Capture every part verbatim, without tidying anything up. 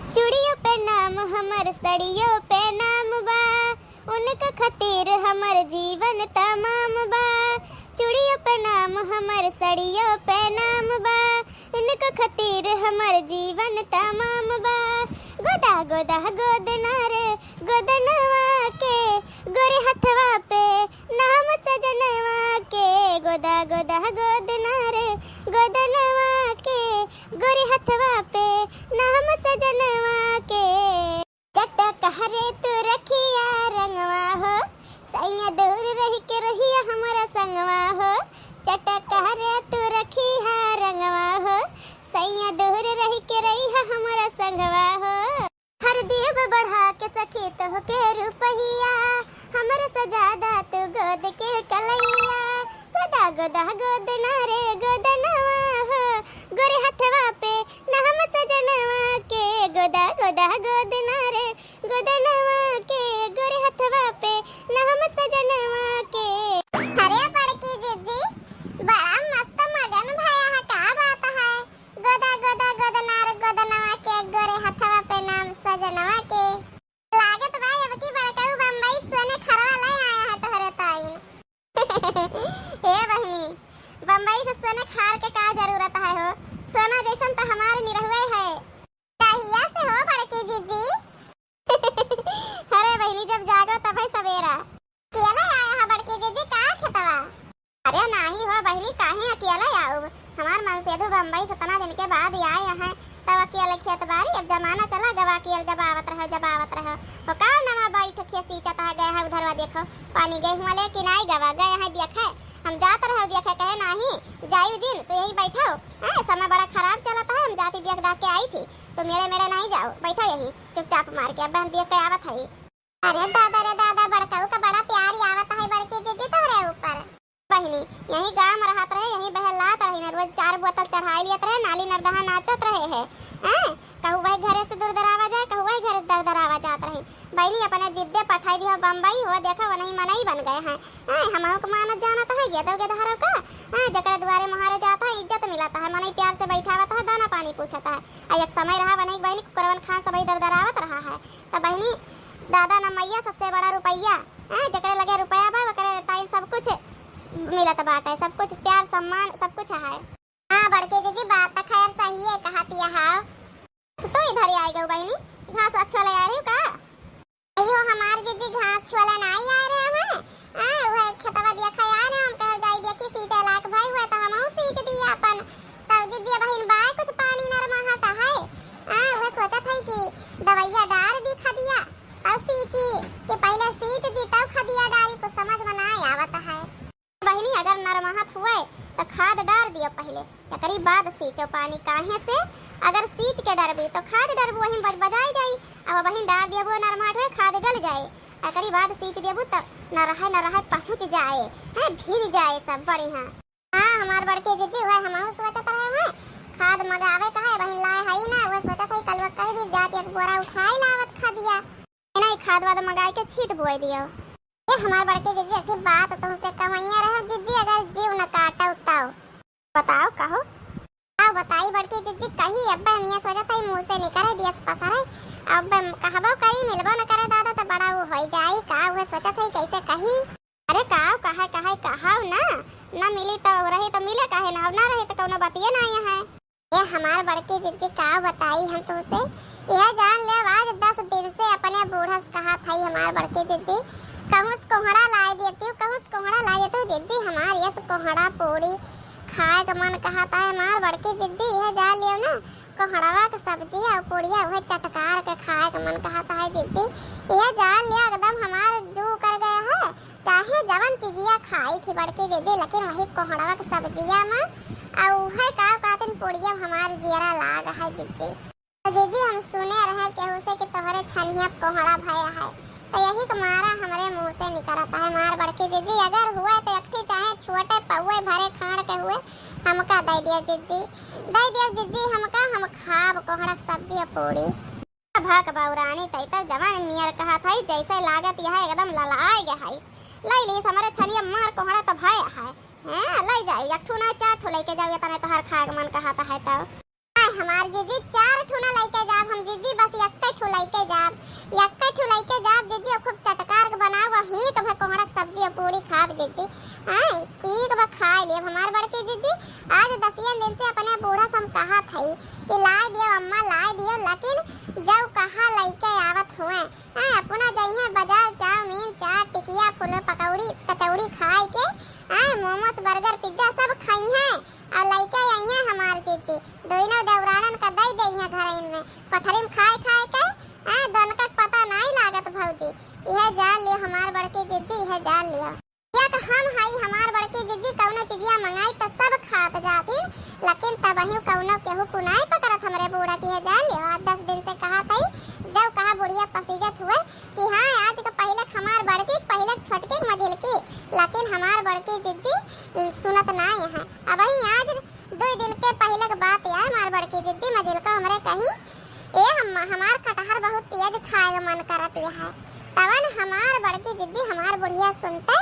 चूड़ियों पे नाम हमर, सड़ियों पे नाम बा, उनका खातिर हमर जीवन तमाम बा। चूड़ियों पे नाम हमर, सड़ियों पे नाम बा, इनका खातिर हमर जीवन तमाम बा। गोदा गोदा गोदना रे, गोदनवा के गोरे हथवा पे नाम सजनवा के। गोदा गोदा गोदना रे, गोदनवा के गोरे हथवा पे नाम सजनवा के। चटक हरे तू रखिया रंगवा हो, सैया दूर रहि के रहिया हमरा संगवा हो। चटक हरे तू रखिया रंगवा हो, सैया दूर रहि के रहिया हमरा संगवा हो। हर देव बढ़ा के सखी तोहके रुपहिया, हमरे से ज्यादा तू गोद के कलैया। गोदा गोदा गोदना रे गोदनवा हो, गोरे हथवा पे नाम सजनवा के। गोदा गोदा गोदना रे गोदनवा के, गोरे हथवा पे नाम सजनवा के। अरे बड़की जिज्जी, बड़ा मस्त मगन भया है, का बात है? गोदा गोदा गोदना रे गोदनवा के, गोरे हथवा पे नाम सजनवा के। लागत बा अब की बड़कऊ बम्बई सोने खरवा ले आया है तोहरे ताईं। ए बहिनी, बम्बई से सोने खार के का जरूरत है हो? सोना जैसन तो हमार निरहुए है। कहिया से हो बड़की जिज्जी? अरे बहिनी, जब जागो तब है सवेरा। अकेला आया है बड़की जिज्जी, का खेतवा? अरे नाही हो बहिनी, काहे अकेला आउब? हमार मनसेधु बम्बई से इतना दिन के बाद आए हैं, तब अकेले खेत बारी। अब जमाना चला गवा, अकेल जब आवत रहो, जब आवत रहो। हो का नवा बैठ के सींचत है, गए है उधरवा देखो, पानी गए हुआ ले कि नाही गवा, गए हैं देखे। हम जात रहो देखे, कहे नाही, जायू जिन, तू यही बैठो, हैं, समय बड़ा खराब चलत है, हम जाती देख डाक के आई थी, तो मेरे मेरे नाही जाओ, बैठो यही चुपचाप मार के, अब हम देख के आवत है। अरे दादा रे दादा, बड़कऊ का बड़ा प्यार आवत है बड़की जिज्जी तोहरे ऊपर। बहिनी, यही गाँव में रहत रहे, यही बहलात रहे, रोज चार बोतल चढ़ाई लियत रहे, नाली नरदहा नाचत रहे है। हैं? कहू वही घरे से दरदरावा जाए, कहू वही घरे से दरदरावा जात रहे। बहिनी, अपने जिद्दे पठाई दियो बम्बई हो, देखो वनही मनई बन गए हैं। हैं? हमहू के मानत जानत है, गेदो गेदहरो का। हैं? जकरे दुआरे मुहारे जात है, इज्जत मिलत है, मनई प्यार से बैठावत है, दाना पानी पूछत है। आ एक समय रहा वनही बहिनी, कुकरवन खान सबही दरदरावत रहा है। त बहिनी, दादा न मैया सबसे बड़ा रुपया। हैं, जेकरे लगे रुपया बा, ओकरे ताई सब कुछ मिलत बाटे, सब कुछ प्यार, सम्मान, सब कुछ है। हाँ, बड़की जिज्जी, बात त खैर सही है, कहत यह हाव। तू इधर ही आई गऊ बहिनी, घास अच्छो ले आ रही का? अयो, हमार जिज्जी घास छोला नाई आ रहे हैं। हाँ, वह खेतवा दिया खाई आ रहे, हम कहे जाई देखी सींचे लायक भाई हुए तो हमहू सींच दी अपन। तब जिज्जी बहिन बाय कुछ पानी नरमाहा का है। हाँ, वह सोचत है कि दवैया डार दी खदिया। तब सींची कि पहिले सींच दी, तब खदिया डारी, कुछ समझ में ना आवत है। बहिनी, अगर नरमहत हुए, त खाद डार दियो पहिले, एकरी बाद सींचो पानी। काहे से? अगर सींच के डरबी, तो खाद डरबू, वहीं बज बजाई जाई। अब बहिन डार दियो, वो नरमहत हुए, खाद गल जाए, एकरी बाद सींच दियो, तब न रहे, न रहे, पहुँच जाए, हैं, भीन जाए सब बढ़िया। हाँ, हमार बड़की जिज्जी, वह हमहू सोचत रहे हैं, खाद मगावे का है, वहीं लाए हई ना, वह सोचत है, कलवा कह दी, जात एक बोरा उठाई लावत खदिया। नहीं, खाद वाद मगाए के छीट बोए दियो। ए, हमार बड़की जिज्जी, एक ठे बात तुमसे कहवैया रहे, जिज्जी, अगर जीव न काटो तब। बताओ, कहो। का बताई बड़की जिज्जी, कही, अब हम ये सोचत है, मुँह से निकरे, दियस पसरे, अब हम कहबो करी, मिलबो न करे दादा, तो बड़ा वो होई जाई, का वह सोचत है, कैसे कही। अरे काव, कहे, कहे, कहाव ना, ना मिली तो रही तो मिले, काहे ना, ना रही तो कौनो बतिये ना है। ए हमार बड़की जिज्जी, का बताई हम तुमसे, यह जान ले, आज दस दिन से अपने बूढ़ा से कहा था हमार बड़की जिज्जी, कहूँ से कोहड़ा लाई देती हूँ, कहूँ से कोहड़ा लाई देती हूँ जिज्जी, हमार यस कोहड़ा पूरी खाए के मन कहा था हमार बड़की जिज्जी, यह जान लियो ना, कोहड़वा के सब्जी और पूड़िया उहे चटकार के खाए के मन कहत है जिज्जी। यह जान लिया एकदम हमार जू कर गया है, चाहे जवन चीजिया खाई थी बड़की जिज्जी, लेकिन वही कोहड़वा के सब्जिया में और उहे का कहतिन पूड़िया में हमार जियरा लाग है जिज्जी। तो जिज्जी हम सुने रहे केहू से कि तोहरे छनिया कोहड़ा भया है, तो यही के मारा हमरे मुँह से निकलत है हमार बड़की जिज्जी। अगर हुए तो एक ठे चाहे छोटे पौए भरे खाड़ के हुए, हमका दे दियो जिज्जी, दे दियो जिज्जी हमका, हम खाब कोहड़ा के सब्जी और पूड़ी। भक बौरानी तई तब जवान मियर कहत हई, जैसे लागत यह एकदम ललाए गे हई। लई लीस हमरे छनिया मार कोहड़ा तो भय है। हैं, लई जाई, एक ठू ना चार ठू लइके जाओ, इतने तोहर खाए के मन कहत है तब। आय हमार जिज्जी, चार ठू ना लइके जाब हम जिज्जी, बस लेकिन जउ कहा लइके आवत हुए, हैं, अपना जइहें बाजार चाउमीन, चाट, टिकिया, फूल, पकौड़ी, कचौड़ी खाए के, हैं, मोमोस, बर्गर, पिज्जा सब खइहें और लइके अइहें हमार जिज्जी। दोनों देवरानन का दइ देइहें घरइन में, कोठरी में खाए खाए के, हैं, दोनका के पता नाहीं लागत भौजी। इहे जान लियो हमार बड़की जिज्जी, इहे जान लियो। एक हम हई, हमार बड़की जिज्जी कउनो चिजिया मंगाई त सब खात जात ही, लेकिन तबहियो कउनो केहू कुनाई पकड़त हमरे बूढ़ा की है। जान लियो, आज दस दिन से कहत हई, जउ कहा बुढ़िया पसीजत हुए कि हाँ, आज के पहिले हमार बड़की, पहिले छोटकी, मझिलकी, लेकिन हमार बड़की जिज्जी सुनत नाई है। अबही आज दुइ दिन के पहिले के बात है, हमार बड़की जिज्जी मझिलका हमरे कही, ए अम्मा, हमार कटहर बहुत तेज खाए के मन करत है। तवन हमार बड़की जिज्जी, हमार बुढ़िया सुनते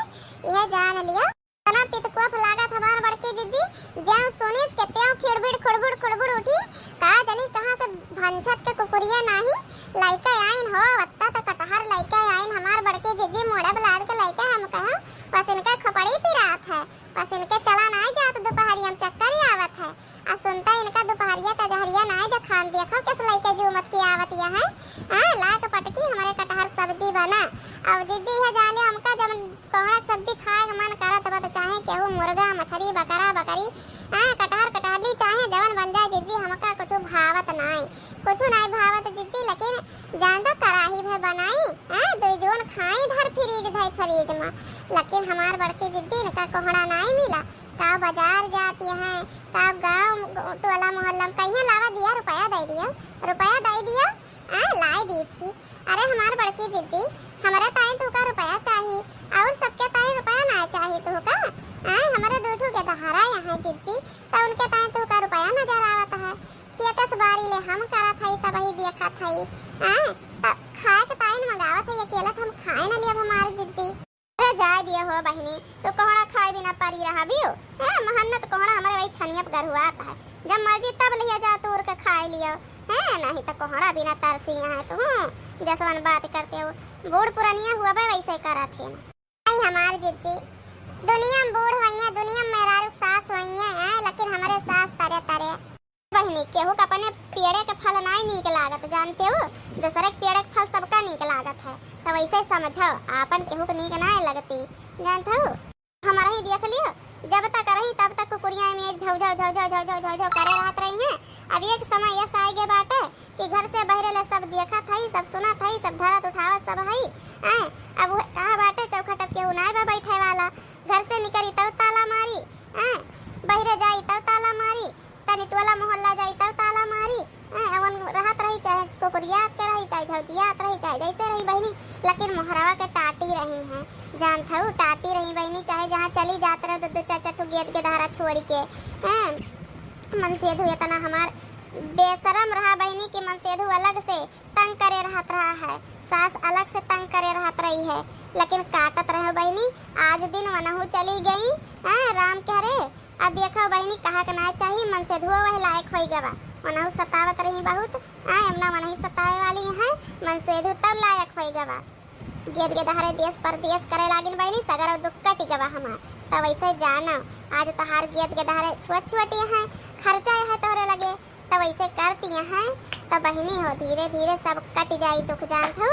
इहे जान लियो। इतना पितकोप लागत हमार बड़की जिज्जी, ज्यों सुनिस के त्यों खिड़बिड़ खुड़बुड़ खुड़बुड़ उठी। का जनी कहाँ से भंछत के कुकुरिया नाहीं लइके आइन हो, वत्ता त कटहर लइके आइन हमार बड़की जिज्जी, मोड़े लाद के लइके हम कहें, बस इनके खोपड़ी पिरात है, बस इनके चला नाहीं जात, दुपहरिया में चक्कर ही आवत है। आ सुनता इनका दुपहरिया का जहरिया नाहीं देखान, देखो किस लइके जूमत की आवत यहाँ। हाँ, लाग पटकी हमरे कटहर सब्जी बना। अब जिज्जी है जाने हमका जब कोहड़ा के सब्जी खाए के मन करत बा, त चाहे केहू मुर्गा, मछरी, बकरा, बकरी, हाँ, कटहर, कटहली, चाहे जवन बन जाए जिज्जी, हमका कुछु भावत नाई, कुछु नाई भावत जिज्जी। लेकिन जान दो, कराही भे बनाई, हाँ, दुई जून खाई धर फ्रीज धई फ्रीज में। लेकिन हमार बड़की जिज्जी, इनका कोहड़ा नाई मिला। का बाजार जाती हैं, का गाँव टोला मोहल्ला में कहिए लावा दिया, रुपया दे दिया, रुपया दे दिया, हाँ, लाई दी थी। अरे हमार बड़की जिज्जी, हमरे ताईं तुहका रुपया चाही, और सबके ताईं रुपया ना चाही तुहका? आय, हमरे दू ठो गेदहरा यहाँ जिज्जी, त उनके ताईं तुहका रुपया नजर आवत है। खेतस बारी ले हम करत हई, सबही देखत हई। आय, त खाए के ताईं मंगावत हई, अकेले त हम खाए न लेब हमार जिज्जी। अरे जाए दिया हो बहिनी, तू कोहड़ा खाए बिना परी रहबियो? ए, महन्नत कोहड़ा हमरे वही छनिया पे गरुआत है, जब मर्जी तब लिया जा तूर के खाए लियो। ए, नहीं तो कोहड़ा बिना तरसी है तू, जसवन बात करते हो, बूढ़ पुरनिया हुआ बे वैसे करत है ना। नहीं हमार जिज्जी, दुनिया में बूढ़ होइए, दुनिया में मेहरारू सास होइए हैं, लेकिन हमरे सास तरे तरे। बहिनी, केहू के अपने पेड़े के फल नाई नीक लागत, जानते हो? दूसरे के पेड़े के फल सबका नीक लागत है, तो वैसे समझो, आपन केहू के नीक नाई लगती, जानते हो? हमरही देख लियो, जब तक रही तब तक कुकुरिया में झौ झौ झौ झौ झौ झौ झौ झौ करे रहत रही हैं। अब एक समय ऐसा आइगे बाटे कि घर से बहरे ले सब देखत हई, सब सुनत हई, सब धरत उठावत सब हई। हैं, अब उहे कहा बाटे चौखट पे केहू नाई बा बैठे वाला। घर से निकरी तब ताला मारी, हैं, बहरे जाई तब ताला मारी, तनी टोला मोहल्ला जाई तब ताला मारी। हैं, अवन रहत रही, चाहे कुकुरियात के रही, चाहे झौजियात रही, चाहे जैसे रही बहिनी, लेकिन मोहरवा के टाटी रही हैं। जानत हऊ, टाटी रही बहिनी, चाहे जहाँ चली जात रहे, दो, दो, चार, चार ठो गेद गेदहरा छोड़ी के। हैं, मनसेधु इतना हमार बेशरम रहा बहिनी कि मनसेधु अलग से तंग करे रहत रहा है, सास अलग से तंग करे रहत रही है, लेकिन काटत रहे बहिनी। आज दिन वनहु चली गई, हैं, राम के हरे। अब देखो बहिनी, कहा के ना चाही, मनसेधुओ वही लायक होई गवा। वनहु सतावत रही बहुत, हैं, अब ना वनही सतावे वाली हैं, मनसेधु तब लायक होई गवा। गेद गेदहरे देश परदेश करे लागिन बहिनी, सगरो दुख कटि गवा हमार। तब ऐसे जानो, आज तहार गेद गेदहरे छोट छोट हैं, खर्चा है तोहरे लगे, तब ऐसे करती हैं। तब बहिनी हो, धीरे धीरे सब कटि जाई दुख, जानत हो।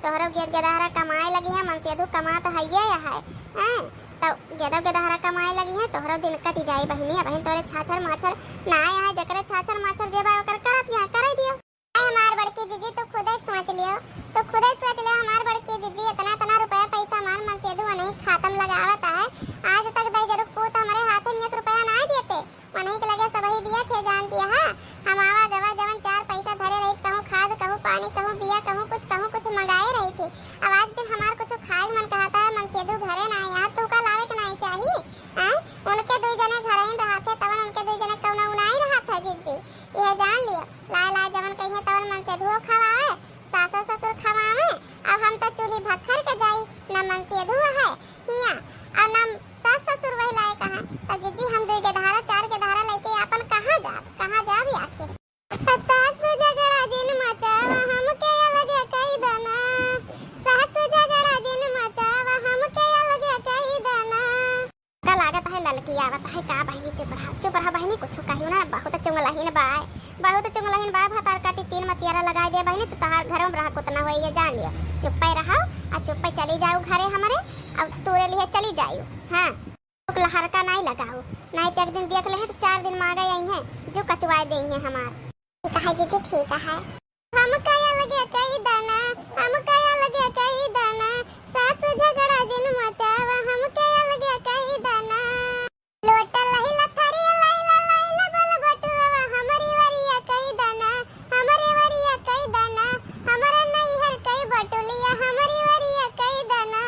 तोहरो गेद गेदहरा कमाए लगी है, मनसेधु कमात हइये है, हैं? तब गेदो गेदहरा कमाए लगी है, तोहरो दिन कटि जाई बहिनी। अबहिन तोरे छाछर माछर ना आए हैं, जकरे छाछर माछर जेबा ओकर करत यहाँ करे दियो। अरे हमार बड़की जिज्जी, तू खुदे सोच लियो, तू खुदे सोच लियो हमार बड़की जिज्जी, इतना इतना रुपया पैसा हमार मनसेधु वनही खातम लगावत है। आज तक दहिजरुक पूत हमरे हाथे में एक रुपया ना देते, वनही के लगे सबही दिए थे, जानती है। हम आवा गवा जवन चार पैसा धरे रही, कहूँ खाद, कहूँ पानी, कहूँ बिया, कहूँ कुछ, कहूँ कुछ मंगाए रही थी। अब आज दिन हमार कुछ खाए मन कहता है, मनसेधु घरे ना आए, यहाँ तू का लावे के नहीं चाही? हैं? उनके दुई जने घर ही रहत है, तवन उनके दुई जने कौनो उनाई रहत है, जिज्जी, यह जान लियो। लाए लाए जवन कहिए तवन मनसेधुओ खवावे, सासो ससुर खवावे। अब हम तो चूल्ही भखर के जाई, न मनसेधु है हिया, और न सास ससुर वही लायक हैं। तो जिज्जी हम दुई गेदहरा, चार गेदहरा लेके आपन कहाँ जाब, कहाँ जाब आखिर? तो सास झगड़ा जिन मचावा, हमके अलगे कई दना। सास झगड़ा जिन मचावा, हमके अलगे कई दना। का लागत है ललकी आवत है का बहिनी? चुप रहा, चुप रहा बहिनी, कुछ कहियो ना, बहुत चुंगलहीन बाय, बहुत चुंगलहीन बाय। भतार काटी तीन मत तियरा लगाइ दे बहिनी, तो तोहार घरों में रहक उतना होई है, जान लियो। चुप्पे रहो, आ चुप्पे चली जाओ घरे हमरे, अब तूरे लिए चली जाओ। हाँ, लहरका नाहीं लगाओ, नाहीं तो एक दिन देख ले हैं, तो चार दिन मांगे आई हैं, जो कचवाए दे हैं हमार। ठीक है जीजी, ठीक है। हमका अलगे कई दाना, हमका अलगे कई दाना, सास झगड़ा जिन मचावा, हमके अलगे कई दाना। लोटा लहिला, थारी लहिला, लहिला बोल बटुआ, हमरी वरिया कई दाना, हमरे वरिया कई दाना, हमरे नैहर कई बटुलिया, हमरी वरिया कई दाना।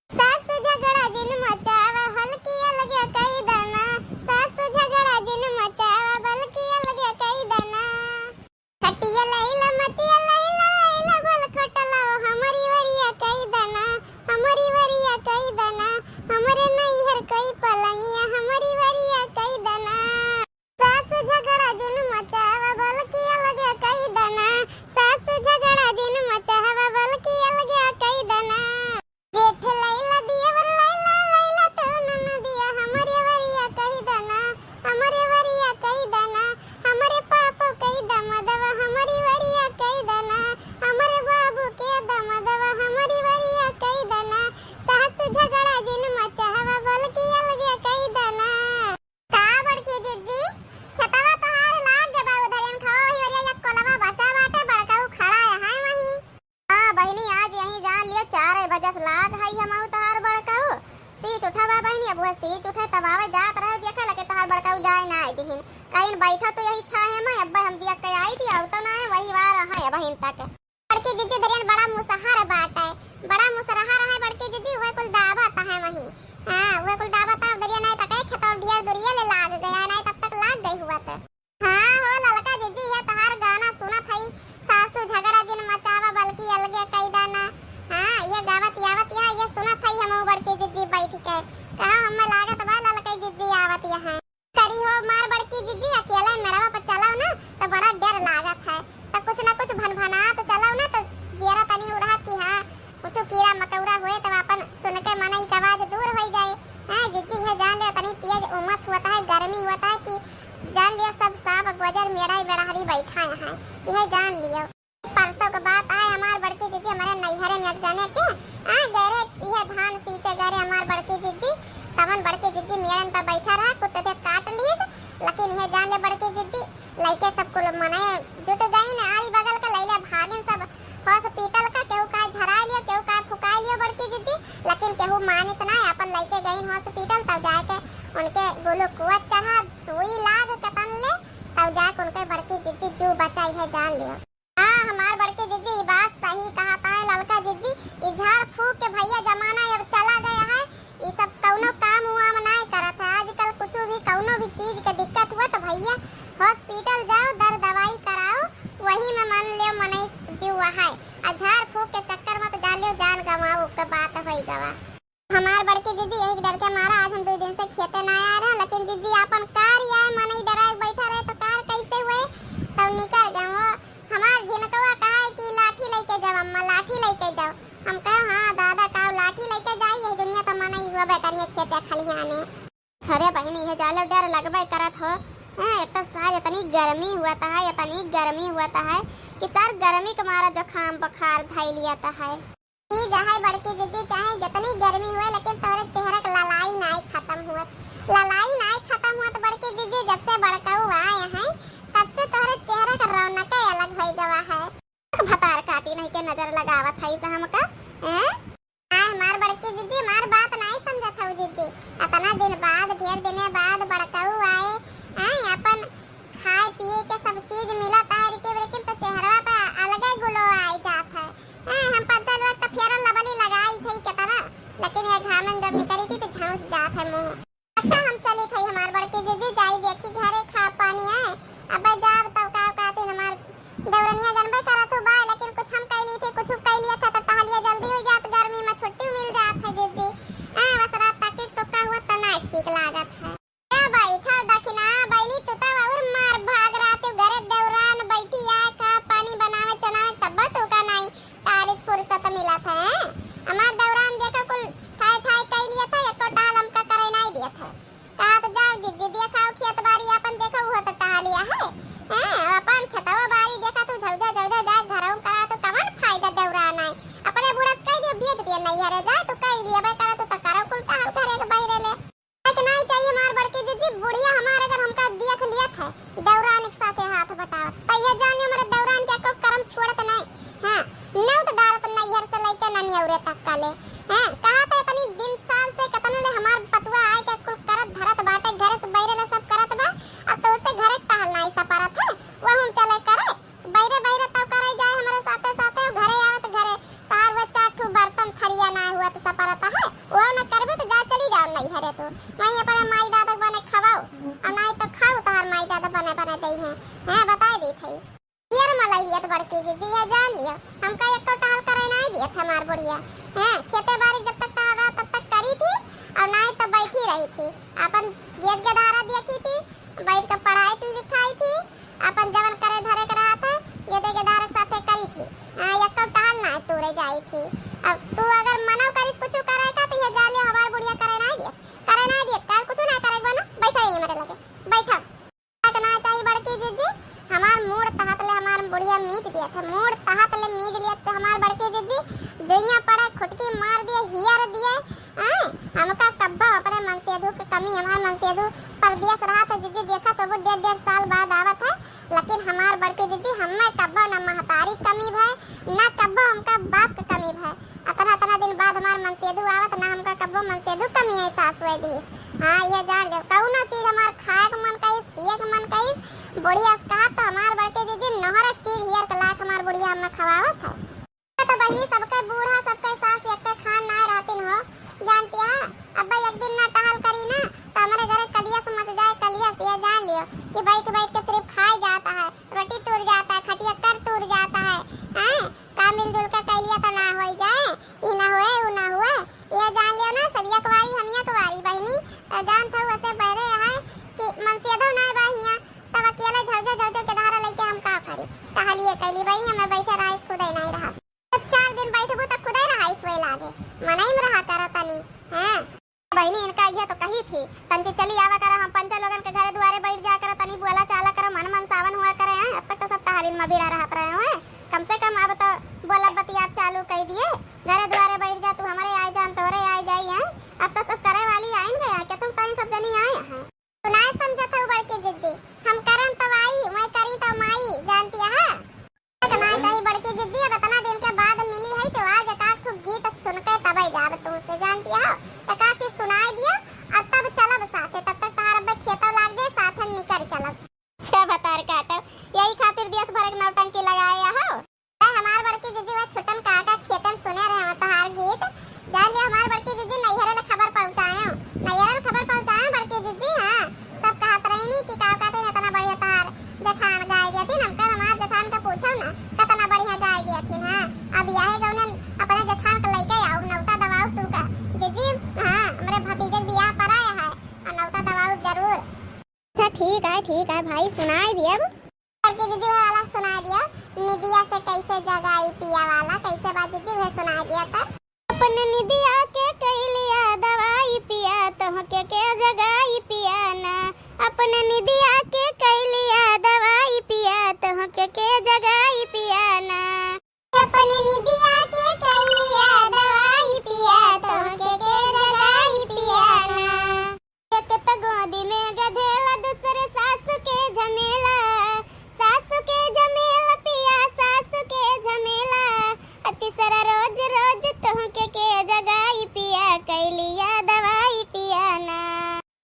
सास झगड़ा जिन मचावा, बलकी अलगे कई दाना, सास झगड़ा जिन मचावा, बलकी अलगे कई दाना। खटिया लहिला, मचिया लहिला, लहिला बोल खटला, हमरी वरिया कई दाना, हमरी वरिया कई दाना, हमरे नैहर कई पलंगिया, हमरी वरिया कई दाना। सास झगड़ा जिन मचावा, बलकी अलगे कई दाना, सास झगड़ा जिन मचावा, बलकी अलगे कई दाना। जेठ लैला, दियवर लैला, लैला तो ननदिया, हमरे वरिया कई दाना, हमरे वरिया कई दाना, हमरे पापो कई दमदवा, हमरी वरिया कई दाना, हमरे बाबू के दमदवा, हमरी वरिया कई दाना, सास झगड़ा जिन मचावा, बलकी अलगे कई दाना। का बड़की जिज्जी, खेतवा तोहार लाग गए बा उधरियन खाओ, ही वरिया एक कोलवा बचा बाटे, बड़काऊ खड़ा है वहीं। हाँ बहिनी, आज यहीं जान लियो, चार बजे से लाग हई हमहू तोहार बड़काऊ। सींच उठा बा बहिनी, अब वह सींच उठे तब आवे, जात रहे देखे, लेकिन तोहार बड़काऊ जाए ना आई दिहिन। कहीं बैठा तो यही छाहे में, अब हम दिया के आई थी, अब तो ना है, वही वार है बहिन तक। बड़की जिज्जी धरियन बड़ा मुसहर बाटे, बड़ा मुसरहा रहे बड़की जिज्जी, वह कुल दावत है वहीं। हाँ, वह कुल दावत है, धरियन नहीं तक खेतवा ढेर दुरिये ले लाग गया है, नहीं तब तक लाग गई हुआ तो। हाँ हो ललका जिज्जी, यह तोहार गाना सुनत हई, सासू झगड़ा जिन मचावा बलकी अलगे कई दाना। हाँ, यह गावत आवत यहाँ, यह सुनत हई हमहू बड़की जिज्जी बैठ के। कहा हमें लागत बा ललका जिज्जी आवत यहाँ। करी हो मार बड़की जिज्जी, अकेले मेड़वा पर चलाओ ना तो बड़ा डर लागत है, तो कुछ ना कुछ भनभनात चलाओ ना तो जियरा तनी उड़हत कि हाँ, कुछ कीड़ा मकौड़ा हुए तब अपन सुन के मनई के आवाज दूर होई जाए। हाँ जिज्जी, यह जान ले तनी तेज उमस होता है, गर्मी होता है कि जान लियो सब सांप गोजर मेढ़ा मेढ़ारी बैठा है, यह जान लियो। परसों के बात आए, हमार बड़की जिज्जी हमारे नैहरे में एक जने के आ गए रहे, यह धान सींचे गए रहे हमार बड़की जिज्जी, तवन बड़की जिज्जी मेड़न पर बैठा रहा, कुत्ते थे काट लीस, लेकिन यह जान ले बड़की जिज्जी लइके सब कुल मने जुट गइन, आरी बगल के लइले भागिन सब हॉस्पिटल का, केहू का झराए लियो, केहू का फुकाए लियो बड़की जिज्जी, लेकिन केहू मानिस ना, अपन लइके गइन हॉस्पिटल, तब जाके उनके ग्लूकोज चढ़ा, सुई लाग के तन ले, तब जाके उनके बड़की जिज्जी जू बचाई है, जान लियो। हाँ, हमार बड़की जिज्जी, ई बात सही कहत है ललका जिज्जी, ई झाड़ फूक के भैया जमाना अब चला गया है, ई सब कौनो काम वाम नाय करत है। आजकल कुछ भी, कौनो भी चीज के दिक्कत हुआ तो भैया हॉस्पिटल जाओ, दर दवाई कराओ, वही में मन लियो मनई जीव है। आ झाड़ फूक के चक्कर मत जा लियो, जान गंवाओ के बात होई गवा। हमार बड़की जिज्जी, यही डर के मारा आज हम दो दिन से खेते ना आए रहे, लेकिन जिज्जी आपन कार आए मनई डराए बैठा रहे तो कार कैसे हुए, तब निकल गए वो। हमार झिनकवा कहा है कि लाठी लेके जाओ अम्मा, लाठी लेके जाओ। हम कहे, "हाँ दादा, का लाठी लेके जाई, यह दुनिया तो मनई हुआ बे करिए खेते खलिहाने।" अरे बहिनी, यह जाले डर लगबे करत हो। हैं, एक तो सार इतनी गर्मी हुआ था है, इतनी गर्मी हुआ था है कि सार गर्मी के मारा जुकाम बुखार धई लिया था है। ई चाहे बड़की जिज्जी, चाहे जितनी गर्मी हुए, लेकिन तोहरे चेहरा के ललाई नाई खत्म हुआ, ललाई नाई खत्म हुआ। तो बड़की जिज्जी, जब से बड़काऊ आए हैं, तब से तोहरे चेहरा का रौनक अलग हो गवा है। भतार काटी नहीं के नजर लगावत है से हमका, हैं? आ, हमार बड़की जिज्जी, हमार बात नाई समझत हऊ जिज्जी। इतना दिन बाद, ढेर दिने बाद बड़काऊ आए, हैं, अपन खाए पिए के सब चीज मिलत है, रिकिम रिकिम तो चेहरवा पे अलगे ग्लो आई जात है। हैं, हम पंचल वक्त फेयर लवली लगाई थी कितना, लेकिन ये घामन जब निकली थी तो झौंस जात है मुंह। अच्छा, हम चली थी हमार बड़की जिज्जी, जाई देखी घरे खा पानी आए। अब जाब तब का कहते हमार दौरनिया जनबे करत हो बा, लेकिन कुछ हम कैली थी, कुछ कैलिया था, तो टहलिया जल्दी हो जात, गर्मी में छुट्टी मिल जात है जिज्जी। आ, बस रात तक एक टुक्का हुआ तो ना ठीक लागत है। ए बैठा दखिना बहिनी, तू तब और मार भाग रहते हो, घरे दौरान बैठी आए, खा पानी बनावे, चनावे, तब तो का नहीं तारिस फुर्सत मिलत है। हमार दौरान देखो कुल ठाई ठाई कई लिया था, एको टहल हमका करे नहीं दिया था। कहा तो जाओ जिज्जी, देखाओ खेत बारी अपन, देखो वो तो टहलिया है। हैं, अपन खेतवा बारी देखा तू झौझा झौझा करे जाए, तू कह लिया बे करे, तू तो करो कुल टहल घरे के बहिरे ले। एक नाई चाहिए हमार बड़की जिज्जी, बुढ़िया हमार अगर हमका देख लियत है, देवरान एक साथे हाथ बटावत, तो ये जान लियो, हमारे देवरान के को करम छोड़त नहीं। हाँ, नेउत डारत नैहर से लइके ना नियौरे तक का ले। हैं, कहा तो इतनी दिन साल से कतन ले हमार पतुआ आए के कुल करत धरत बाटे, घरे से बहिरे ले सब करत बा, अब तो उसे घरे टहल नाई सपरत है, वो हम चले करे, बहिरे बहिरे तब करे जाए हमरे साथे साथे, घरे आवे तो घरे तहार वो चार ठू बर्तन थरिया ना हुआ तो सपरत है, वो ना करबे तो जा चली जाओ नैहरे तू, नहीं अपने माई दादा बने खवाओ, और नहीं तो खाओ तहार माई दादा बने बने दई हैं, हैं बताए दी थई। पियर मलई लियत बड़की जिज्जी, है जान लियो, हमका एको टहल करे नाई दियत हमार बुढ़िया। हैं, खेते बारी जब तक टहल रहा तब तक करी थी, और नाई तब बैठी रही थी, अपन गेद के धारा देखी थी, बैठ के पढ़ाई थी लिखाई थी, अपन जवन करे धरे के रहा था, गेदे के धारा के साथे करी थी। हाँ, एको टहल नाई तूरे जाई थी। अब तू अगर मनो करिस कुछ करे का, तो ये जान लियो हमार बुढ़िया करे नाई दियत, करे नाई दियत, कर कुछ ना करे बना, बैठा यहीं मेरे लगे, बैठा। ना चाही बड़की जिज्जी, हमार मूड़ तहत ले हमार बुढ़िया मीज दिया था, मूड़ तहत ले मीज लिया था हमार बड़की जिज्जी, जुइयां पड़े खुटकी मार दिए, हियर दिए, आए, हमका कब्बो अपने मनसेधु के कमी, हमार मनसेधु परदेस रहा था जिज्जी, देखा तो वो डेढ़ डेढ़ साल बाद आवत है, लेकिन हमार बड़की जिज्जी हमें कब्बो ना महतारी कमी भय, ना कब्बो हमका बाप के कमी भय। अतना, अतना दिन बाद हमार मनसेधु आवत ना, हमका कब्बो मनसेधु कमी एहसास हुए दिहिस। हाँ, यह जान लेव, कउनो चीज हमार खाए के मन कहिस, पिए के मन कहिस, बुढ़िया से कहा तो हमार बड़के जिज्जी नहर के चीज हियर के लायक हमार बुढ़िया हमें खवावत है। तो बहिनी, सबके बूढ़ा, सबके सास एक के खान ना रहतिन हो, जानती है? अब्बा एक दिन ना टहल करी ना, तो हमरे घरे कलियस मच जाए, कलियस। ये जान लियो कि बैठ बैठ के सिर्फ खाए जाता है, रोटी तुर जाता है, खटिया कर तुर जाता है, हैं? का मिलजुल के कैलिया तो ना होई जाए, ई ना होए, ऊ ना होए। ये जान लियो ना, सब यकवारी हम यकवारी बहिनी, तो जानत हऊ, ऐसे बहरे है कि मनसेधो ना बा हियां, तब अकेले झौझो झौझो के धारा लइके हम का करी? टहलिए कैली बहिनी, हमें बैठे रहा, खुदे नहीं रहा। जब चार दिन बैठबू तो खुदे रहा, इसवे लागे, मनई में रहा करो तनी, हैं? बहिनी, इनका इहे तो कही थी, तंची चली आवा करा, हम पंचा लोगन के घरे दुआरे बैठ जा करा, तनी बोला चाला करा, मन मन सावन हुआ करे हैं। अब तक तो सब टहलिन में भिड़ा रहत रहे हुए, कम से कम अब तो बोला बतिया चालू कई दिए, घरे दुआरे बैठ जा, तू हमरे आए जा, हम तोहरे आए जाई हैं। अब तो सब करे वाली आइन गए हैं, कि तुम कहीं सब जनी आए हैं। तू नाय समझत हऊ बड़की जिज्जी, हम करन तब आई, मैं करी तब माई, जानती है? एक ना चाही बड़की जिज्जी, अब इतना दिन के बाद मिली है तो आज एक आध ठो गीत सुन के तबे जाब तुमसे, जानती हो? एक आध ठो सुनाई दियो और तब चलब साथे, तब तक तहार अब्बे खेतव लाग जाए, साथे निकर चलब। अच्छा भतार काटो, यही खातिर दियस भर एक नौटंकी लगाए हो। अरे हमार बड़की जिज्जी वह छुटन काका खेतन सुने रहे हो तहार गीत, जान लियो हमार बड़की जिज्जी नैहरे ले खबर पहुँचायो, नैहरे ले खबर पहुँचायो बड़की जिज्जी। हाँ, सब कहत रहीनी कि का कहते हैं, इतना बढ़िया तहार जेठान गाय दिया थी, हमका हमार जेठान का पूछो ना, कितना बढ़िया गाय दिया थी। हाँ, अब यही गौने अपने जेठान का लेके आओ, नौता दबाओ तुमका जिज्जी। हाँ, हमरे भतीजे के बियाह पर आया है और नौता दबाओ जरूर। अच्छा ठीक है, ठीक है भाई, सुनाई दिया। बड़की जिज्जी वह वाला सुनाई दिया, निदिया से कैसे जगाई पिया वाला, कैसे बा जिज्जी वह सुनाई दिया तो। अपने निदिया के कैलिया दवाई पिया, तोहके के जगाई पिया ना। अपने निदिया के कैलिया दवाई पिया, तोहके के जगाई पिया ना। अपने निदिया के कैलिया दवाई पिया, तोहके के जगाई पिया ना। एक त गोदी में गधेला, दूसरे सासु के झमेला, सासु के झमेला पिया, सासु के झमेला। आ तीसरा रोज रोज तोहके के जगाई पिया, कैलिया दवाई पिया ना।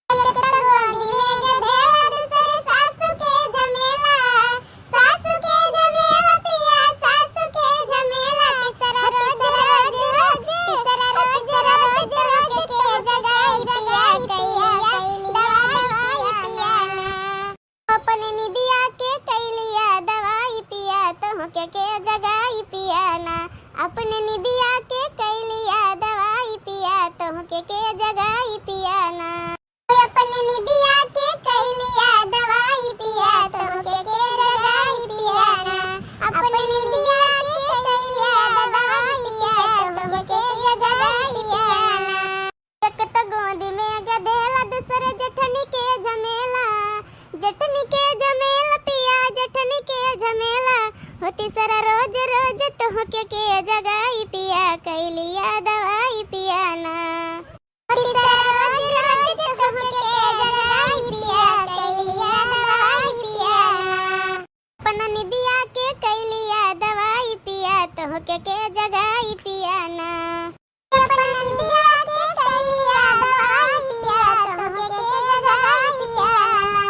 एक त गोदी में गधेला, दूसरे सासु के झमेला, सासु के झमेला पिया, सासु के झमेला। तीसरा रोज रोज रोज, तीसरा रोज रोज रोज के जगाई पिया, कैलिया दवाई पिया ना। अपने निदिया के कैलिया दवाई पिया, तोहके के जगाई पिया ना। अपने निदिया के कैलिया दवाई पिया, तोहके के जगाई पिया ना। अपने निदिया के कैलिया दवाई पिया, तोहके के जगाई पिया ना। अपने निदिया के कैलिया दवाई पिया, तोहके के जगाई पिया ना। एक त गोदी में गधेला, दूसरे जेठनी के झमेला, जेठनी के झमेला पिया, जेठनी के झमेला। हो तीसरा रोज रोज तोहके के जगाई पिया, कैलिया दवाई तोहके के जगाई पिया ना। अपन निंदिया के कैलिया दवाई पिया, तोहके के जगाई पिया ना।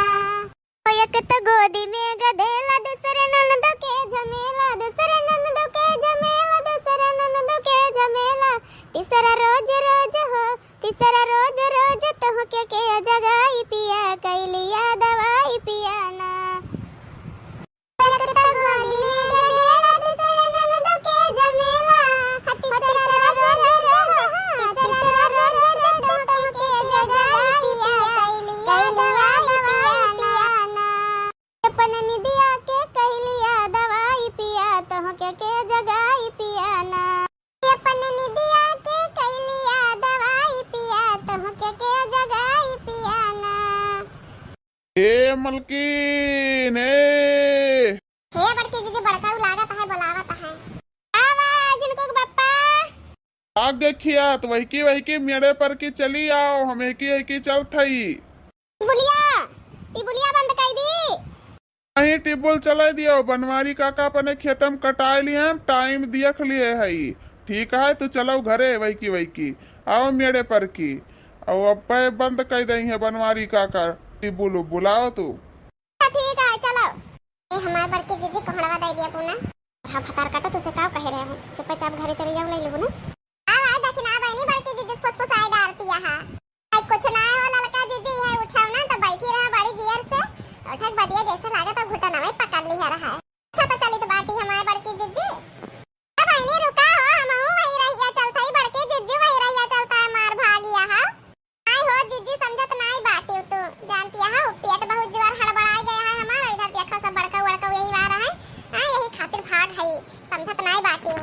ओ एक त गोदी में गदेला, दूसरे ननद के झमेला, दूसरे ननद के झमेला, दूसरे ननद के झमेला। तीसरा रोज रोज हो, तीसरा रोज रोज तोहके के जगाई पिया, कैलिया दवाई पिया ना। अपन निदिया के कैलिया दवाई पिया, तोहके के जगाई पिया ना। अपन निदिया के कैलिया दवाई पिया, तोहके के जगाई पिया ना। ए मलकिन, ए। हे बड़की जीजी, बड़का उ लागत है, बोलावत है। आवा, जिनको के बप्पा। आग देखिया, तो वही की, वही की मेड़े पर की चली आओ, हम एक ही, एक ही चलत हई। टिबुलिया, टिबुलिया बंद कर दी। नहीं, टिबुल चलाइ दियो, बनवारी काका अपने खेतम कटाइ लिए हैं, टाइम दियख लिए हई। ठीक है, तू चलो घरे, वही की, वही की। आओ मेड़े पर की। आओ, अब पे बंद कर दई है बनवारी काका, टिबुल बुलाओ तू। तो ठीक है, चलो। ए, हमार बड़की जीजी कोहड़वा दे दिया पूना। हाँ, भतार काटा, तुसे का कहे रहे हो? चुपचाप घरे चली जाओ, ले लेबू ना। आवा, आवा, देखी ना बहिनी, बड़की जीजी फुसफुसाए डारती यहाँ। आई कुछ ना हो ललका जीजी, है उठाओ ना तो बैठी रहा बड़ी जियर से। उठक बदिया जैसे लागत है घुटना में पकड़ लिया रहा है। अच्छा तो चली तो बाटी हमारे बड़की जीजी। ए बहिनी रुका हो, हमहू वही रहिया चलत हई, बड़की जीजी वही रहिया चलत है, मार भागिया है। आई हो जीजी, समझत नाई बाटिउ तू, जानती है, पेट बहुत जोर हड़बड़ाई गया है हमार, इधर देखो सब बड़का वड़का यही वार है, हाँ, यही खातिर भाग है, समझत नाई बाटिउ।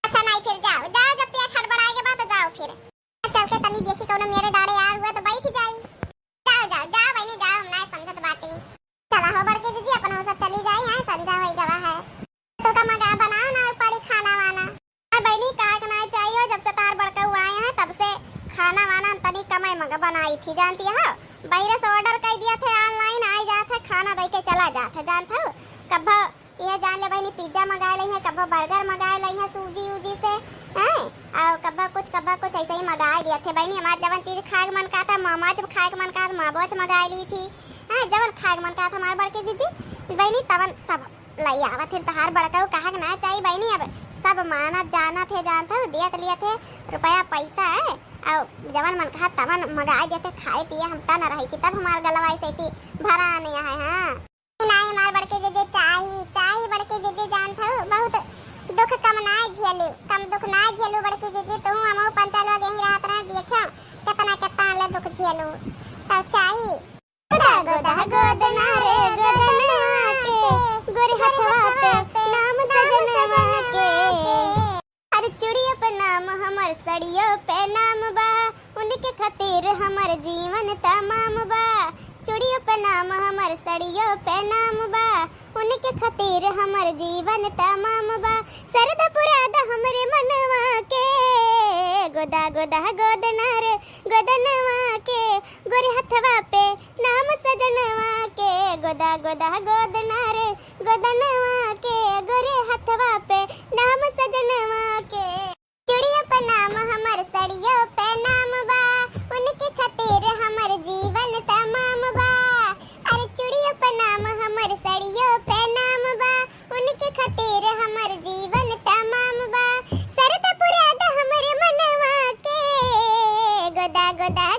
अच्छा नाई फिर जाओ, जाओ, जब पेट हड़बड़ाई के बाद तो जाओ फिर। चल के तनी देखी कौनो मेरे डाड़े यार हुआ तो बैठ जाई। जाओ, जाओ, जाओ बहिनी, जाओ, हम नाई समझत बाटी। चला हो बड़की जीजी, अपन हम सब चली जाई हैं, संझा होई गवा है। तो का मगा बनाओ ना पड़ी खाना वाना। अरे बहिनी, का के नाई चाहिए, जब से तार बड़का आए हैं, तब से खाना वाना हम तनी कम ही मंगा बनाई थी, जानती हो। बहिरे से order कर दिया थे, online आई जात है, खाना दे के चला जात है, जानत हो। कब्बो ये जान ले बहिनी, pizza मंगा ले हैं, कब्बो burger मंगा ले हैं Swiggy उजी से, हैं? और कब्बो कुछ, कब्बो कुछ ऐसे ही मंगा लिया थे बहिनी। हमार जवन चीज खाए के मन का था, मोमोज खाए के मन का था, मोमोज मंगा ली थी, हैं? जवन खाए के मन का था हमार बड़की जीजी, बहिनी, तवन सब लई आवत हैं। तहार बड़कऊ कहा के ना चाहिए बहिनी, अब सब मानत जानत है, जानत हो, देख लिया थे रुपया पैसा है, और जवन मन कहा तवन मंगा देते खाए पिए, हम टन रही थी, तब हमार गलवा ऐसे थी भरा नहीं है। हाँ। नाई हमार बड़के जीजी चाही, चाही बड़के जीजी, जानत हो, बहुत दुख कम नाई झेलू, कम दुख नाई झेलू बड़के जीजी, तू हमहू पंचा लोग यहीं रहत रहे, देखो कितना कितना ले दुख झेलू, तब चाही। गोदा गोदा गोदना रे गोदनवा के, गोरे हथवा पे नाम सजनवा के। अरे चूड़ियों पे नाम हमर, सड़ियों पे नाम बा, उनके खातिर हमर जीवन तमाम बा। चूड़ियों पे नाम हमर, सड़ियों पे नाम बा, उनके खातिर हमर जीवन तमाम बा। सरधा पुरा द हमरे मनवा के, गोदा गोदा गोदना रे गोदनवा के, गोरे हथवा पे नाम सजनवा के, गोदा गोदा गोदना रे गोदनवा के, गोरे हथवा पे नाम सजनवा के। चूड़ियों पे नाम हमर, सड़ियों पे नाम बा, उनके खातिर हमर जीवन तमाम बा। अरे चूड़ियों पे नाम हमर, सड़ियों पे नाम बा, उनके खातिर हमर जीवन तमाम बा। सरधा पुरा द हमरे मनवा के, गोदा गोदा